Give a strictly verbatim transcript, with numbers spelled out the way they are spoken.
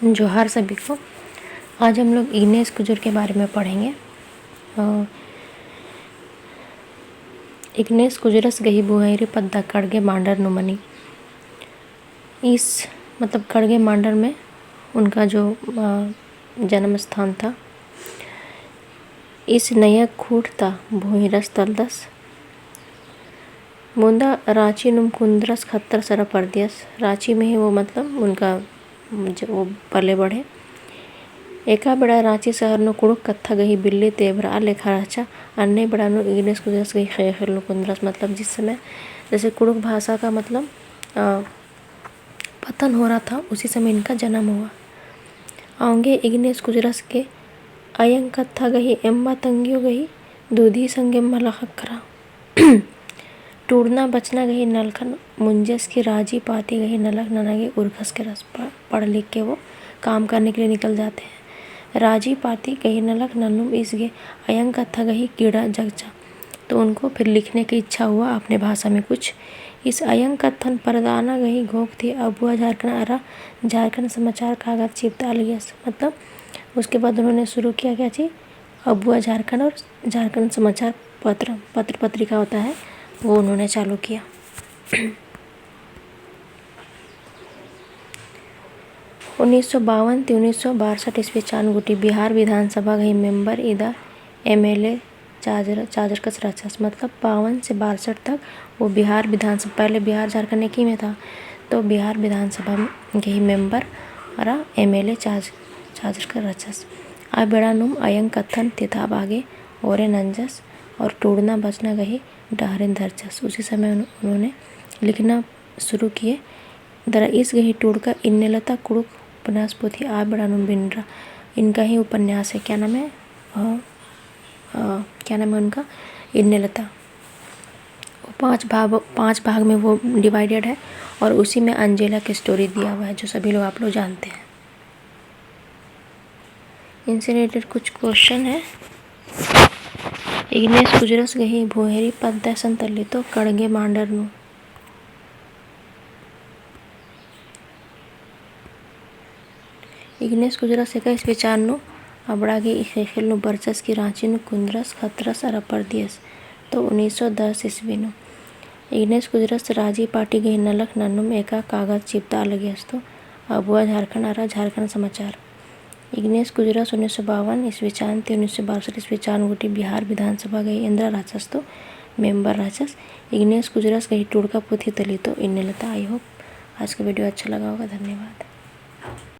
जोहार सभी को। आज हम लोग इग्नेस कुजुर के बारे में पढ़ेंगे। अ, इग्नेस कुजुरस गही भुहेरी पद्दा कड़गे मांडर नू मनी। इस, मतलब, कड़गे मांडर में उनका जो, अ, जन्म स्थान था। इस नया खूट ता भुइंरस तलदस। मुन्दा राँची नुम कुन्दरस खतरस अरा परदियस। राँची में ही वो, मतलब, उनका ज-, वो पले बढ़े। एका बेड़ा राँची शहर नू कुँड़ुख़ कत्था गही बिल्ली तेभरआ लेखा रहचा। अन्ने बेड़ा नू इग्नेस कुजुरस गही ख़ेख़ेल नू कुन्दरस, मतलब, जिस समय जैसे कुँड़ुख़ भाषा का, मतलब, अ, पतन हो रहा था, उसी समय इनका जन्म हुआ। औंगे इग्नेस कुजुरस के अयंग कत्था गही एम्मा तंग्यो गही दूधी संगे मला ख़क्खरा। टूड़ना बचना गही नलखन मुंजस की राजी पाती गही नलख नना गे उरखस केरस। प-, पढ़ लिख के वो काम करने के लिए निकल जाते हैं। राजी पाती गही नलख नन्नुम इस गे अयंग कत्था गही कीड़ा जगचा। तो उनको फिर लिखने की इच्छा हुआ अपने भाषा में कुछ। इस अयंग कत्थन परदाना गही घोख ती अबुआ झारखंड अरा झारखंड समाचार कागद चिपता लगियस। मतलब, उसके बाद उन्होंने शुरू किया क्या चीज, अबुआ झारखंड और झारखंड समाचार पत्र, पत्र पत्रिका होता है, वो उन्होंने चालू किया। उन्नीस सौ बावन ती उन्नीस सौ बासठ ईस्वी चान गूटी बिहार विधानसभा गही member इदा MLA चाजर-, चाजरकस रहचस। मतलब, बावन से बासठ तक वो बिहार विधानसभा, पहले बिहार झारखंड एक ही में था, तो बिहार विधानसभा गही member अरा MLA चाज-, चाजरकस रहचस। आ बेड़ा नुम अयंग कत्थन तिताब आगे ओरे नंजस और टूड़ना बचना गही डहरेन धरचस। उसी समय उन-, उन्होंने लिखना शुरू किए। दरा इस गही टूड़का इन्नेलता कुँड़ुख़ उपन्यास पोथी आ बेड़ा नुम बिनरा। इनका ही उपन्यास है, क्या नाम है? अ, अ, क्या नाम है उनका? इन्नेलता। वो पाँच भाग, पाँच भाग में वो divided है और उसी में अंजेला की story दिया हुआ है, जो सभी लोग, आप लोग जानते हैं। इनसे related कुछ question है। इग्नेस कुजुरस गही भुहेरी पद्दा सन तल्ली तो कड़गे मांडर नू। इग्नेस कुजुरस एका ईस्वी चान नू अबड़ा गे ख़ेख़ेल नू बरचस की राँची नू कुन्दरस, खतरस अरा परदियस तो उन्नीस सौ दस ईस्वी नू। इग्नेस कुजुरस राजी पाटी गही नलख नन्नुम एका कागद चिपता लगियस तो अबुआ झारखंड अरा झारखंड समाचार। इग्नेस कुजुरस उन्नीस सौ बावन ईस्वी चान ती उन्नीस सौ बासठ ईस्वी चान गूटी बिहार विधानसभा गही एन्दरा रहचस तो member रहचस। इग्नेस कुजुरस गही टूड़का पोथी तली तो इन्नेलता। I hope आज का video अच्छा लगा होगा। धन्यवाद।